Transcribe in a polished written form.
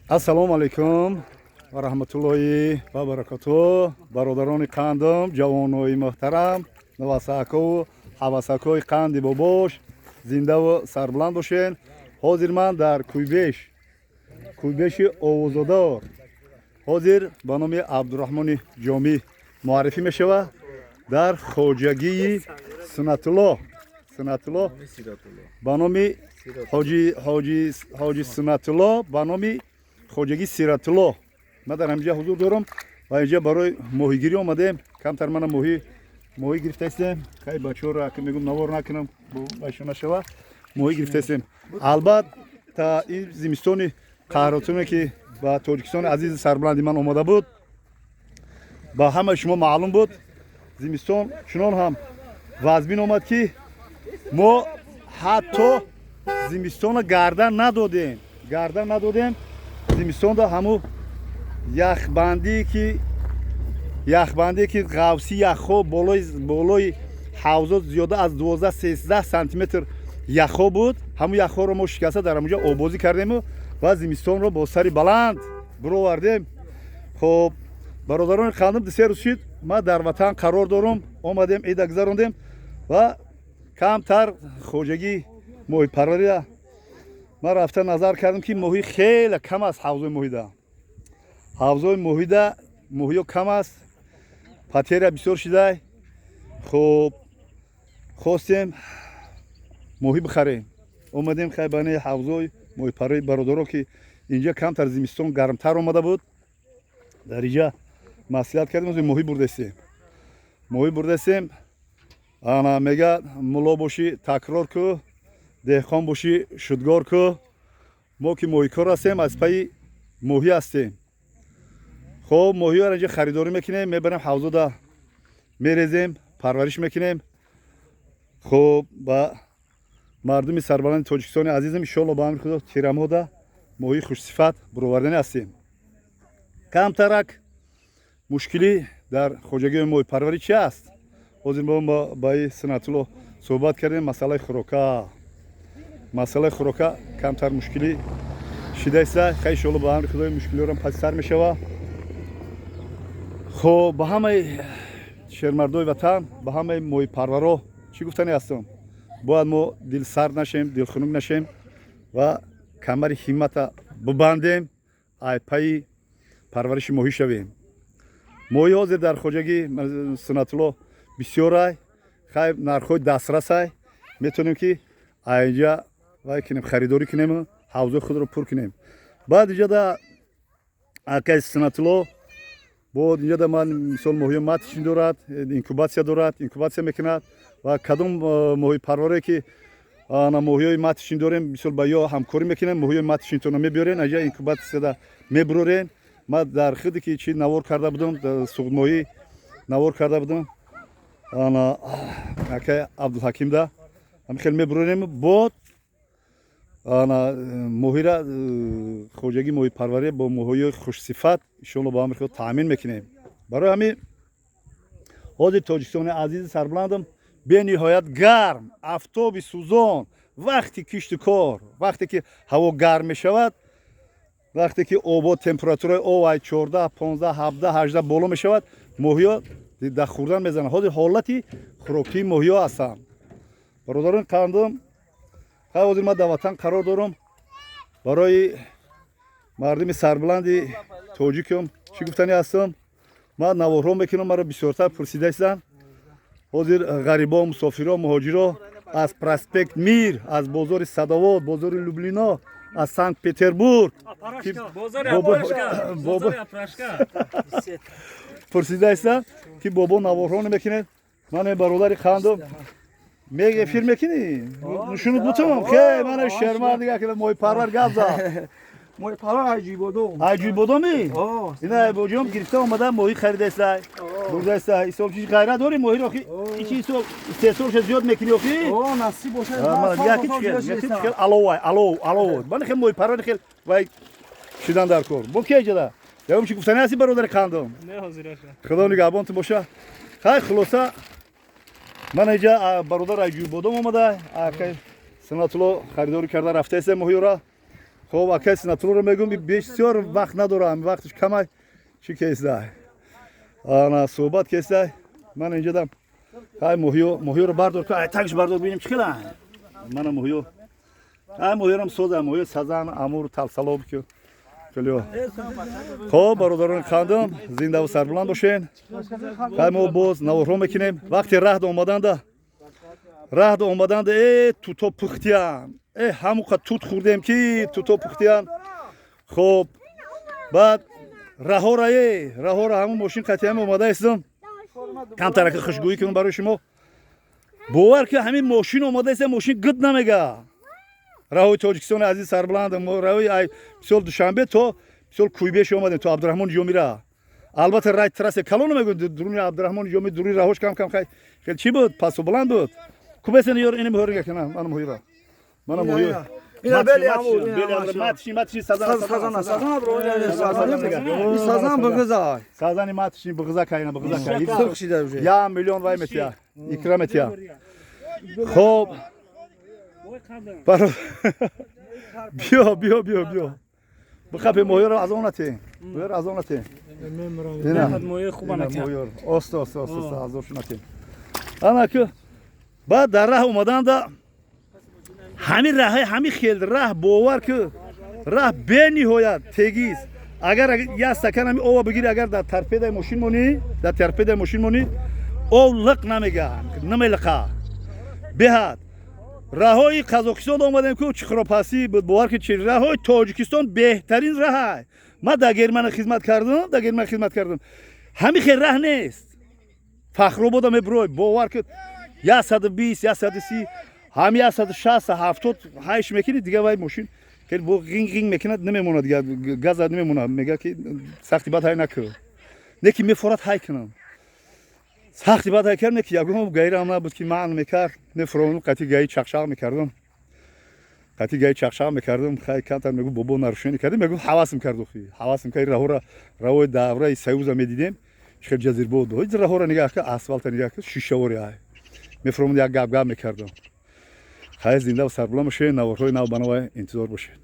Ассалому алайкум ва раҳматуллоҳи ва баракатуҳ, бародарони қандам, ҷавонои муҳтарам, навасакову ҳавасакои қанди бобош, зиндаву сарбуланд бошен. Ҳозир ман дар Куйбеш, Куйбеши овозадор, ҳозир ба номи Абдураҳмони Ҷомӣ муаррифӣ мешавад, дар хоҷагии Суннатулло, Суннатулло ба номи ҳоҷи Суннатулло, ба номи хоҷагии Сиратулло. Ман дар ҳаминҷа ҳузур дорам ва инҷа барои моҳигирӣ омадем. Камтар мана моҳӣ гирифтаистем. Хай, бачаҳоро ака мегум, навор накунам, башо нашава. Моҳӣ гирифтаистем. Албатта, ин зимистони қаҳротуне, ки ба Тоҷикистони азизи сарбуланди ман омада буд, ба ҳамаи шумо маълум буд. Зимистон чунон ҳам вазмин омад, ки мо ҳатто зимистона гардан надодем, гардан надодем. Зимистонда ҳаму яхбандие ки ғафси яхҳо болои ҳавзо зиёда аз 12-13 сантиметр яхҳо буд, ҳамун яхҳоро мо шикаста, дар ҳамунҷо оббозӣ кардему ва зимистонро бо сари баланд буровардем. Хоб, бародарони қандам, 2-3 рӯз шид, ман дар ватан қарор дорам. Омадем, ида гузарондем ва камтар хоҷагии моҳипарвария ман рафта назар кардам, ки моҳӣ хеле кам аст. Ҳавзои моҳида моҳиё кам аст, потеря бисёр шидай. Хоб, хостем моҳӣ бихарем, омадем. Хай, бани ҳавзои моҳипарвари бародаро, ки инҷа камтар зимистон гармтар омада буд, дар инҷа маслиҳат кардем, моҳӣ бурдастем, моҳӣ бурдастем. Ана мега: мулло бошӣ, такрор ку, деҳқон бошӣ, шудгор ку. Мо ки моҳикор ҳастем, аз пайи моҳӣ ҳастем. Хоб, моҳиҳоро инҷа харидорӣ мекунем, мебарем, ҳавзода мерезем, парвариш мекунем. Хоб, ба мардуми сарбаланди Тоҷикистони азизам, иншоалло, ба амри Худо, тирамоҳда моҳии хушсифат буроварданӣ ҳастем. Камтарак мушкилӣ дар хоҷагии моҳипарварӣ чи аст? Ҳозир мо ба Суннатулло суҳбат кардем. Масъалаи хӯрока, масъалаи хӯрока камтар мушкилӣ шидаиста. Хай, иншоалло, ба амри Худои, мушкилиҳорам паси сар мешава. Хоб, ба ҳамаи шермардои ватан, ба ҳамаи моҳипарваро чӣ гуфтанӣ ҳастам? Бояд мо дилсард нашем, дилхунук нашем ва камари ҳиммата бибандем, ай пайи парвариши моҳӣ шавем. Моҳӣ ҳозир дар хоҷагии Суннатулло бисёрай. Хай, нархҳои дастрасай, метавонем, ки айинҷа вай кунем, харидорӣ кунему ҳавзои худро пур кунем. Баъд инҷада акай Суннатулло бо инҷада ман мисол моҳиё маточный дорад, инкубатсия дорад, инкубатсия мекунад. Ва кадом моҳипарваре, ки ана моҳиёи маточный дорем, мисол ба ё ҳамкорӣ мекунем, моҳиёи маточный тона мебиёрен, аҷа инкубатсияда мебурорен. Ман дар худе ки чи навор карда будам, суғдмоҳӣ навор карда будам, ана акай Абдулҳакимда ҳами хел мебурорем. Бод ана моҳира хоҷагии моҳипарварӣ бо моҳиёи хушсифат, иншоалло, ба амри Худо, таъмин мекунем. Барои ҳамин ҳозир Тоҷикистони азизи сарбуландам бениҳоят гарм, афтоби сӯзон, вақти кишту кор, вақте ки ҳаво гарм мешавад, вақте ки обо температураи об ай 14, 15, 17, 18 боло мешавад, моҳиё дар хӯрдан мезананд. Ҳозир ҳолати хӯрокии моҳиё ҳастанд, бародарони қандум. Хай, ҳозир ман дар ватан қарор дорам. Барои мардуми сарбуланди тоҷикам чӣ гуфтанӣ ҳастам? Ман наворҳо мекунам, маро бисёртар пурсидаистанд. Ҳозир ғарибо, мусофиро, муҳоҷиро аз проспект Мир, аз бозори Садовод, бозори Люблино, аз Санкт Петербург Бозори. Пурсидаистанд, ки бобо, наворҳо намекунед? Мане, бародари қандум, мег эфир мекунӣ? Нушунут бутум. Хе, мана шерман дига, ки моҳипарвар гап зад. Моҳипарвар Айҷибодом. Айҷибодоми? Ина боҷом гирифта омада, моҳӣ харидаистай, бурдаистай. Исоб чи ғайрат дорӣ, моҳиро охи ичи исоб истеҳсолша зиёд мекунӣ охи? Насиб бошад. Яки чикел аловай, алов, алов. Ман хел моҳипарвари хел вай шидан дар кор. Бо ки эҷада? Ягон чи гуфтанӣ ҳасти, бародари қандум? Не, ҳозираша. Худо нигаҳбонтон боша. Хай, хулоса, ман иҷа бародар Айҷӯйбодом омада, акай Суннатулло харидорӣ карда рафтаеста моҳиёра. Хоб, акай Синатуллоро мегӯм, бисёр вақт надорам, вақташ камай. Чӣ кесдай, ана суҳбат кесдай. Ман инҷодам. Ай, моҳиё, моҳиёро бардор, ай тагш бардор, бинем чӣ хела. Мана моҳиё, ай моҳиёрам соза, моҳиё сазан, амур, талсалоб ки хеле. Хоб, бародарони қандам, зиндаву сарбуланд бошен. Хай, мо боз наворҳо мекунем. Вақти раҳд омаданда, раҳд омаданда, э, туто пухтиян, э, ҳамуқа тут хӯрдем, ки туто пухтиян. Хоб, баъд раҳора, е, раҳора ҳамун мошин қатиами омада истам, камтарака хушгӯӣ кунам барои шумо. Бовар ки, ҳамин мошин омада иста, мошин гид намега. Раҳои Тоҷикистони азиз, сарбуланд. Раҳои, ай, мисол, Душанбе то, мисол, Куйбеш омадем, то Абдураҳмони Ҷомира. Албатта, рай трассе калон мегӯ, дуруни Абдураҳмони Ҷоми, дуруни раҳош кам кам хай хел чӣ буд, пасу баланд буд. Кубесен ёр, ини муҳорига кана, мана муҳира, мана муҳир. Ина бели амур. Матши, матши, сазан. Сазана, сазана, бро, сазан. Сазан бигиза. Сазани матши бигиза кайна, бигиза кай. Сурх шида уже. Я миллион вай метия, икра метия. Хоб, баро, биё, биё, биё, биё, бихапе моҳиёро, аз он нате, моҳиёро аз он нате. Моҳиёр оста, оста, оста, азошу нате. Ана ку, баъд дар раҳ омаданда, ҳамин раҳи, ҳамин хел раҳ, бовар ку, раҳ бениҳоят тегиз. Агар як стакан ҳами ова бигири, агар дар торпедаи мошин монӣ, дар торпедаи мошин монӣ, ов лиқ намега, намелиқа. Беҳад раҳои Қазоқистон омадем ку, чиқропасӣ буд. Бовар ки, чи раҳои Тоҷикистон беҳтарин раҳай. Ман дар Германия хизмат кардам, дар Германия хизмат кардам, ҳамин хел раҳ нест. Фахробода мебурой, бовар ки, 120, 130, ҳам 160, 70 ҳайш мекунӣ, дига вай мошин хеле бо ғинг ғинг мекунад, намемонад, дига газа намемонад, мега ки сахти бад ҳай накӯ. Не ки мефорад ҳай кунам, сахти бад ҳай кардам, не ки ягон гаирам набуд, ки маън мекард. Мефуромадам, қати гаи чақчақ мекардам, қати гаи чақчақ мекардам. Хай, камтар мегу, бобо, нарушение кардем, мегу, ҳавасм кард, охи ҳавасм кард. Раҳора, раҳои давраи Союза медидем, хел ҷазирбод. Ҳеҷ раҳора нигаҳ кар, асфалта нигаҳ кар, шишавори ай. Мефуромад, як гап гап мекардам. Хай, зинда ва сарбуланд бошед, наворҳои нав ба навай интизор бошед.